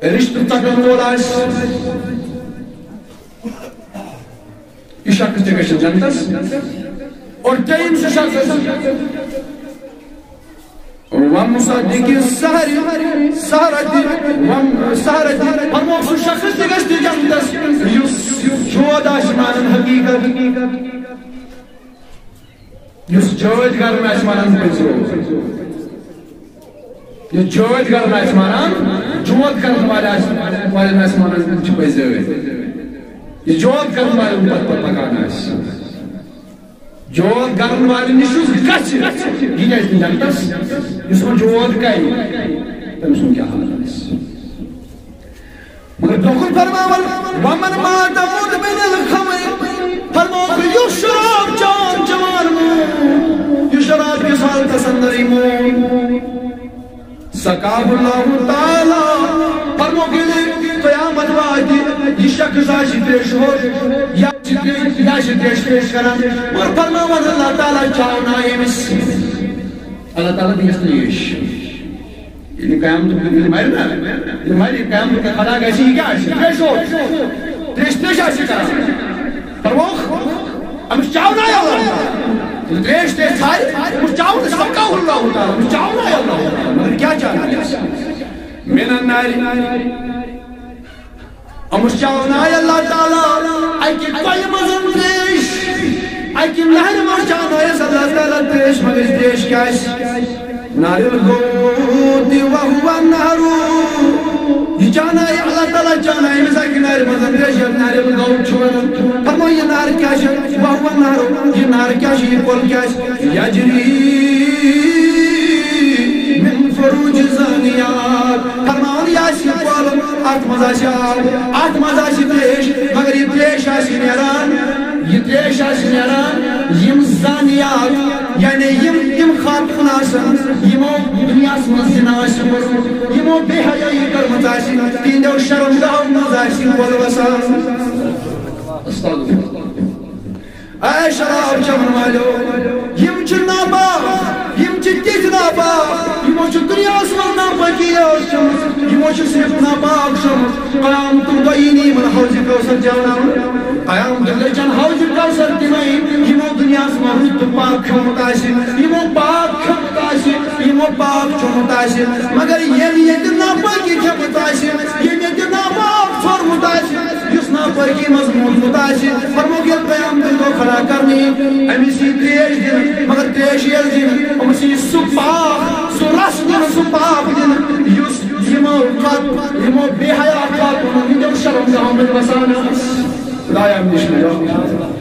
رشتہٕ ژٹن وول آسہِ، یہِ شخص تہِ گژھِ جنتس۔ اور ترٛیٚیِم سُہ شخص، ومصدق السحر، سحرتہِ، وم-، سحرتہِ، فرموو، سُہ شخص تہِ گژھِ تہِ جنتس، یُس جود آسہِ مانان حقیقت، یُس جٲدۍ کرُن آسہِ مانان پٔزۍ۔ یُس جٲدۍ کرُن آسہِ مانان، جود کرن والہِ آسہِ، والٮ۪ن آسہِ مانان، تِم چھِ پٔزۍ۔ یُس جود کرن والٮ۪ن پتہٕ پتہٕ پکان آسہِ۔ جود کرن والٮ۪ن نِش یُس گژھِ، یہِ گژھِ نہٕ جنتس۔ یُس وۄنۍ جود کرِ، تٔمۍ سُنٛد کیٛاہ حال آسہِ؟ مگر برونٛہہ کُن فرماوان، "ومن مات مدمن الخمر"، فرموو، یُس شراب چٮ۪وان چٮ۪وان موٗد، یُس شراب کِس حالتس اندر یہِ موٗد، سقاه اللہ تعالیٰ، فرموو، ییٚلہِ قیامت واتہِ، یہِ شخص آسہِ تریشہِ ہوٚر، یا چھِ تریش، یا چھِ تریش پیش کران، مگر فرماوان، اللہ تعالیٰ چاونایہِ أمِس، اللہ تعالیٰ دِیَس تریش۔ ییٚلہِ قیامتُک دۄہ ییٚلہِ مَرِ نا، ییٚلہِ مَرِ، قیامتُک دۄہ خدا گژھِ، یہِ کیٛاہ آسہِ؟ تریش ہوٚر۔ تریش، تریش آسہِ یہِ کران۔ فرمووُکھ، أمِس چاونایہِ اللہ تعالیٰ۔ ییٚلہِ تریش، تریش ژھارِ، أمِس چاونہٕ، سقاه اللہ تعالیٰ، أمِس چاونایہِ اللہ تعالیٰ۔ مگر کیٛاہ چاونایہِ؟ من النار۔ أمِس چاونایہِ اللہ تعالیٰ اَکہِ کۄلہِ منٛز تریش، اَکہِ نہرِ منٛز چاونایَس اللہ تعالیٰ تریش، مگر یہِ تریش کیٛاہ آسہِ؟ نار الغوث وهو النهر۔ یہِ چاونایہِ اللہ تعالیٰ، چاونایہِ أمِس اَکہِ نہرِ منٛز تریش، یَتھ نار الغوث چھُ وَنان۔ فرموو، یہِ نہر کیٛاہ چھِ؟ وهو النهر، یہِ نہر کیٛاہ چھِ؟ یہِ کۄل کیٛاہ چھِ؟ يجري من فروج الزانيات۔ فرماوان، یہِ آسہِ یہِ کۄل اتھ منٛز آسہِ آب، اتھ منٛز آسہِ تریش، مگر یہِ تریش آسہِ نیران، یہِ تریش آسہِ نیران، یِم زانیات، یعنی یِم تِم خاتوٗن آسن، یِمو دُنیاہس منٛز زِنا آسہِ کوٚرمُت، یِمو بے حیٲیی کٔرمٕژ آسہِ، تِہنٛدیو شرمگاہو منٛز آسہِ کۄل وسان۔ استغفر۔ اے شراب چٮ۪وَن والٮ۪و، یِم چھِ ناپاک، یِم چھِ تِتھۍ ناپاک، یِمو چھِ دُنیاہَس منٛز ناپٲکی یٲژ چٔمٕژ، یِمو چھِ صرف ناپاک چوٚمُت۔ قیامتُک دۄہ یی نہٕ یِمَن حوضِ کوثر چٮ۪وناونہٕ۔ قیامتُک دۄہ چٮ۪ن حوضِ کوثر تِمَے، یِمو دُنیاہَس منٛز رُت تہٕ پاک کھیوٚمُت آسہِ، یِمو پاک کھیوٚمُت آسہِ، یِمو پاک چوٚمُت آسہِ، مگر ییٚمۍ ییٚتہِ ناپٲکی کھیوٚمُت آسہِ، ییٚمۍ ییٚتہِ ناپاک ژھورمُت آسہِ، یُس ناپٲکی منٛز موٗدمُت آسہِ، فرمووُکھ ییٚلہِ قیامتُک دۄہ کھڑا کرنہٕ یی، أمِس یی تریش دِنہٕ، مگر تریش ییٚلہِ دِنہٕ، أمِس یی سُہ پاک، سُہ رس دِنہٕ، سُہ پاک دِنہٕ، یُس یِمو خط، یِمو بے حیا خاتوٗنو ہٕنٛدیو شرمگاہو منٛز وسان ٲس۔ خدایا، مےٚ چھُ یاد۔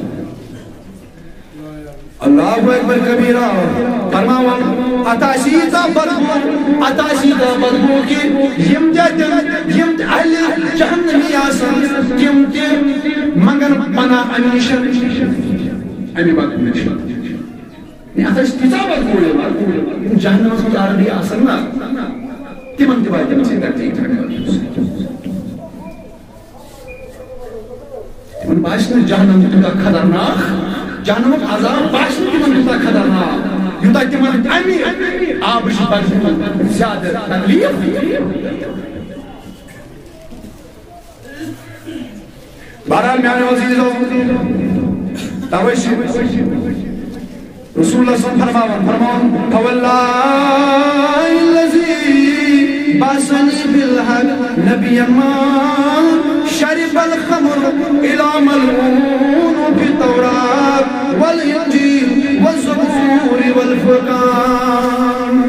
اللہ اکبر کبیرہ۔ فرماوان، اتھ آسہِ ییٖژاہ بدبو، اتھ آسہِ ییٖژاہ بدبو کہِ یِم تہِ تِم، یِم تہِ اہلِ جہنمی آسن، تِم تہِ منگن پناہ امہِ نِش۔ امہِ بدبو نِش۔ ہے، اتھ آسہِ تیٖژاہ بدبو یِوان، یِم جہنمس منٛز already آسن نا، تِمن تہِ واتہِ تمہِ سۭتۍ تکلیف۔ تِمن باسہِ نہٕ جہنم تیوٗتاہ خطرناک، جہنمُک عذاب باسہِ نہٕ تِمن تیوٗتاہ خطرناک، یوٗتاہ تِمن اَمہِ آبٕچ بدبو زیادٕ تکلیف۔ بہرحال، میانیو عزیزو، توے چھِ رسول اللہ صلی اللہ علیہ وسلم فرماوان، فرماوان، "فواللہ الذی بعثنی بالحق نبی ما شرب الخمر الا ملعون فی التوراۃ والانجیل والزبور والفرقان۔"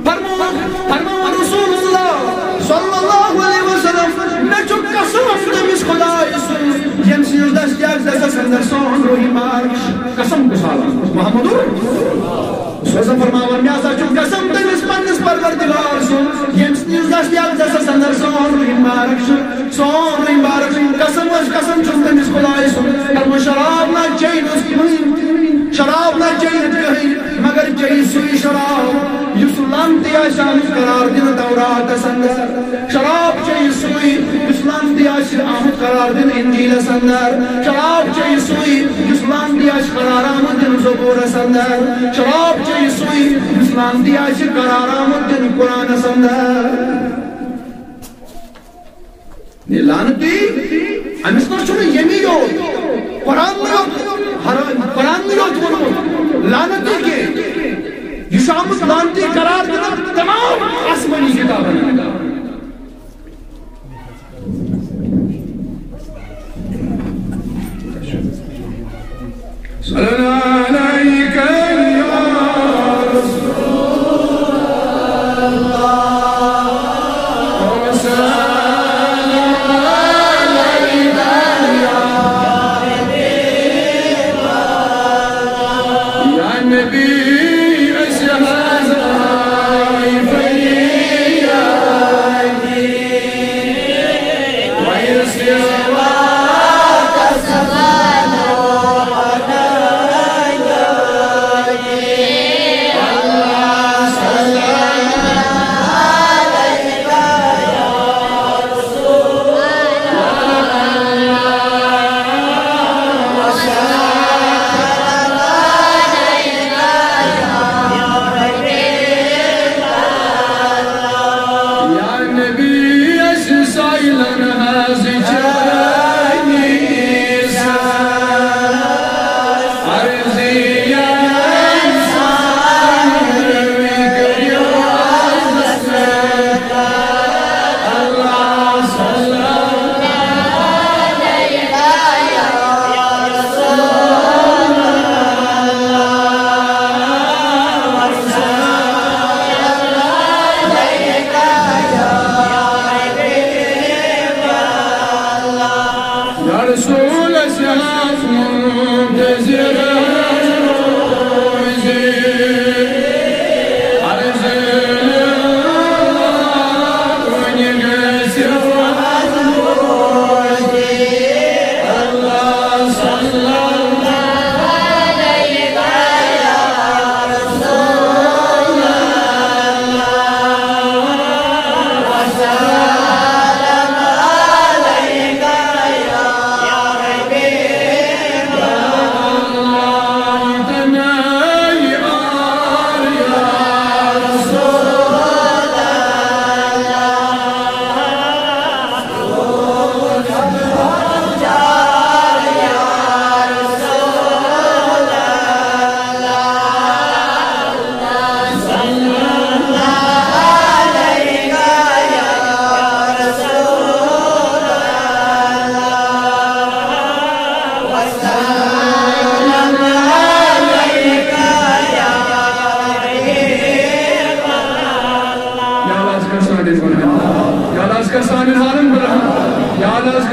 فرمووُکھ، فرمووُن رسول اللہ صلی اللہ علیہ وسلم، مےٚ چھُ قسم تٔمِس خدایہِ سُنٛد، ییٚمہِ سٕنٛدِس دستہِ اقدسس اندر سون روح مبارک چھُ۔ قسم کُس حالہ؟ محمد رسول اللہ فرماوان، مےٚ ہسا چھُ قسم تٔمِس پننِس پروردگار سُنٛد، ییٚمہِ سٕنٛدِس دستہِ اقدسس اندر سون روح مبارک چھُ، سون روح مبارک چھُ۔ قسم حظ قسم چھُم تٔمِس خدایہِ سُنٛد۔ فرموو، شراب نہ چیٚیہِ نہٕ کٕہٕنۍ، شراب نہ چیٚیہِ نہٕ کٕہٕنۍ۔ مگر چیٚیہِ سُے شراب، یُس لعنتی آسہِ آمُت قرار دِنہٕ توراتس اندر۔ شراب چیٚیہِ سُے، یُس لعنتی آسہِ آمُت قرار دِنہٕ انجیلس اندر۔ شراب چیٚیہِ سُے، یُس لعنتی آسہِ قرار آمُت دِنہٕ زبورس اندر۔ شراب چیٚیہِ سُے، یُس لعنتی آسہِ قرار آمُت دِنہٕ قرآنس اندر۔ یہِ لعنتی، أمِس نہ چھُنہٕ ییٚمی یوت قرآن یوت حرام، قرآن یوت ووٚنمُت لعنتی کینٛہہ۔ یہِ چھُ آمُت لعنتی قرار دِنہٕ تمام آسمٲنی کتابن۔ صلى عليك يا رسول الله، وسلم عليك يا حبيب الله، يا نبي أسهل فيا يا نبي، أسس إلى الناس جاني أرضي يا إنسان، بك يعز الله، صلى الله عليك يا رسول الله، صلى الله عليك يا يا رسول السلام منتظر روزی، عرض لله ونگسوا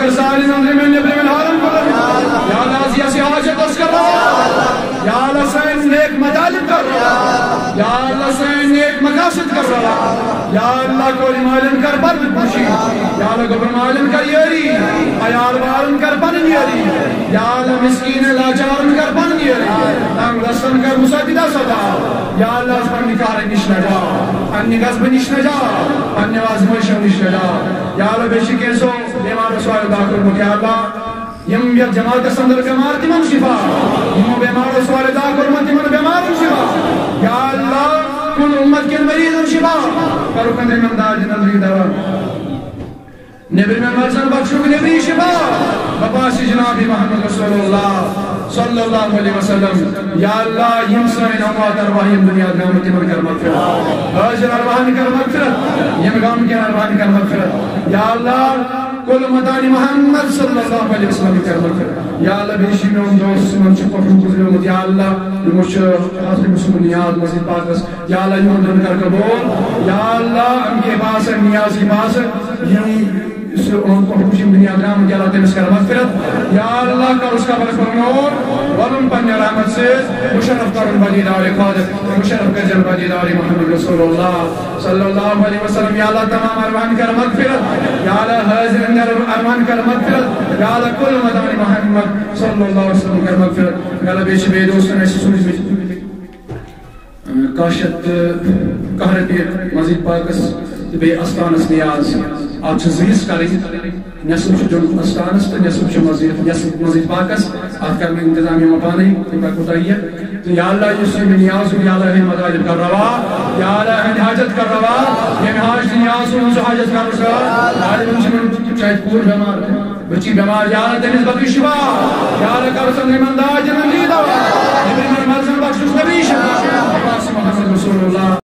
سانہِ أنٛدرِمٮ۪ن نیٚبرِمٮ۪ن حالن کُن۔ یا اللہ، اَسہِ یہِ حاجت اَسہِ کر روا۔ یا اللہ، سٲنۍ نیک مطالب کر روا۔ یا اللہ، سٲنۍ نیک مقاصد کر روا۔ یا اللہ، کورِ مالٮ۪ن کر پردٕ پوشی۔ یا اللہ، گوٚبرٕ مالٮ۪ن کر یٲری۔ عیال والٮ۪ن کر پنٕنۍ یٲری۔ یا اللہ، مسکین لاچارن کر پنٕنۍ یٲری۔ تنگ دستن کر مسددہ سدا۔ یا اللہ، پننہِ قہرٕ نِش نجات، پننہِ غضبہٕ نِش نجات، پننہِ آزمٲیشو نِش نجات۔ یا اللہ، بیٚیہِ چھِ کینٛژھو بیمارو سوال ادا کوٚرمُت، یا اللہ، یِم یتھ جماعتس اندر بیمار، تِمن شفا۔ یِمو بیمارو سوال ادا کوٚرمُت، تِمن بیمارن شفا۔ یا اللہ، کُل امت کٮ۪ن مریضن شفا۔ کرُکھ أنٛدرِمٮ۪ن دادٮ۪ن أنٛدری دوا۔ نیٚبرِمٮ۪ن مرضن بخشُکھ نیٚبری شفا۔ بپاس جناب محمد رسول اللہ صلی اللہ علیہ وسلم۔ یا اللہ، یِم سٲنۍ اموات ارواح یِم دُنیا درٛامٕتۍ، تِمن کر مغفرت۔ حٲضِر ارواحن کر مغفرت۔ یِم غم کٮ۪ن ارواحن کر مغفرت۔ یا اللہ، کُل امتانِ محمد صلی اللہ علیہ وسلم کر مغفرت۔ یا اللہ، بیٚیہِ چھِ میون دوست، یِمن چھُ پۄپھن گُزریومُت۔ یا اللہ، یِمو چھُ حضرت مسلم نیاز مسجد پاکس۔ یا اللہ، یِمن دۄن کر قبول۔ یا اللہ، اَمہِ کے پاس، نیاز کے پاس، یِم یُس یہِ اوٚنٛد پوٚکھ وٕچھِنۍ دُنیا درٛامُت، یا اللہ تٔمِس کر مغفرت۔ یا اللہ کر اس قبرس پر نور، وَلُن پننہِ رحمت سۭتۍ، مُشرف کرُن بدیدار خالق، مُشرف گژھن بدیدار محمد رسول اللہ صلی اللہ علیہ وسلم۔ یا اللہ تمام ارواحن کر مغفرت، یا اللہ حٲضِرن کر ارواحن کر مغفرت، یا اللہ کُل امتانِ محمد صلی اللہ علیہ وسلم کر مغفرت۔ یا اللہ بیٚیہِ چھِ بیٚیہِ دوستن اَسہِ سوٗزمٕتۍ۔ کاہ شیٚتھ تہٕ کاہ رۄپیہِ مسجد پاکس تہٕ بیٚیہِ استانس نیاز۔ اتھ چھِ زٕ حصہٕ کرٕنۍ، نصف چھُ دیُن استانس تہٕ نصف چھُ مسجد، نصف مسجد پاکس۔ اتھ کرنہٕ انتظام یِمن پانے، کوٗتاہ کوٗتاہ یہِ۔ تہٕ یا اللہ، یُس یہِ نیاز چھُ، یا اللہ، یِہٕنٛدۍ مطالب کر روا، یا اللہ، یِہٕنٛدۍ حاجت کر روا، ییٚمہِ حاجت نیاز چھُ، سُہ حاجت کر روا۔ عالمن چھِ وۄنۍ شاید کوٗر بٮ۪مار، بچی بٮ۪مار، یا اللہ، تٔمِس بدلہِ شفا، یا اللہ، کر سا یِمن داج